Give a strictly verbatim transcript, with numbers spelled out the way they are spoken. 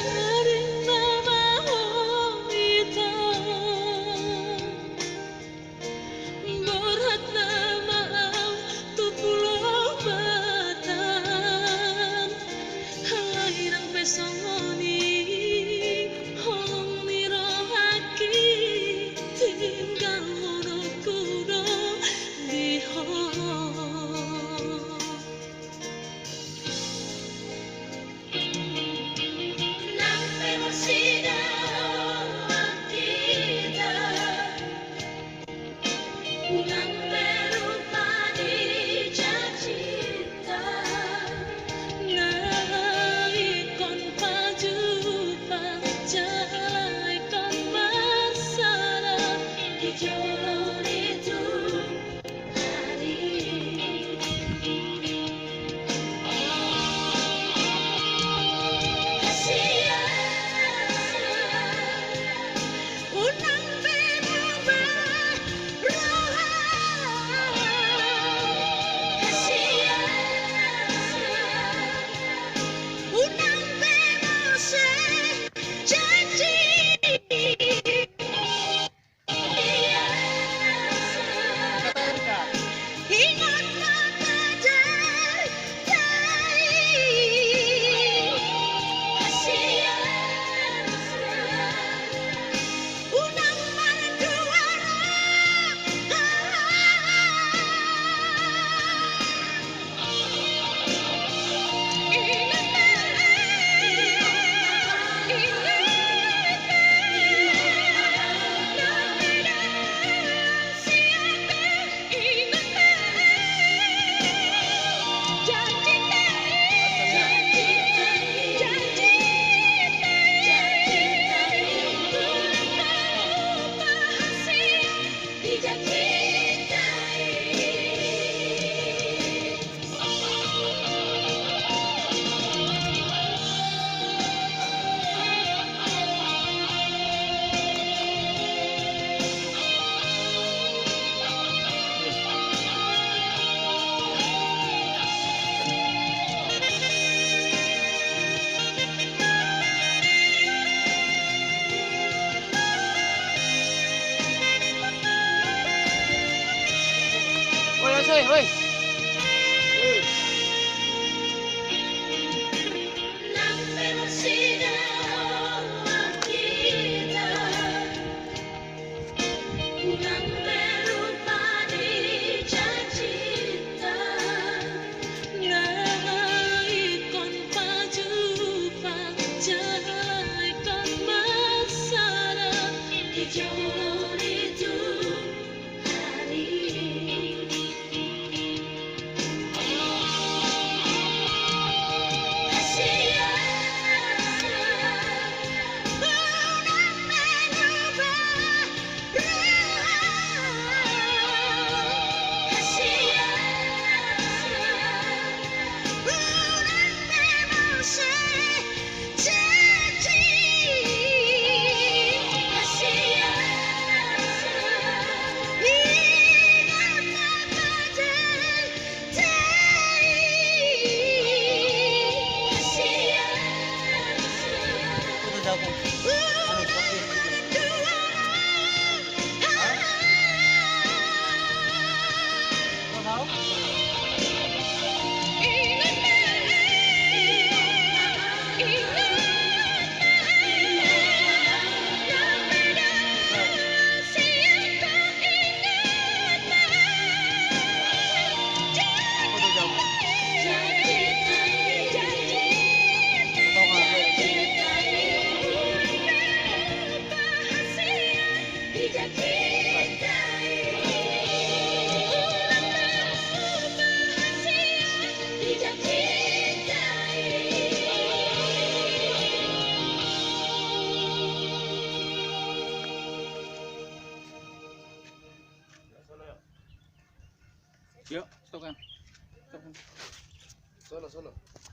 Aring nama ho ita. Borhat nama au tu Pulo Batam. Alai nang pe songon i, holong ni rohangki tinggalhononku do di ho. Nang pe mursidaon hita, nang pe rupa ni janjinta, na ingkon pajumpang jala ingkon marsada di jolo ni Tuhan. Oi, Asa, oi. Yo, stop kan. Stop kan. Solo, solo.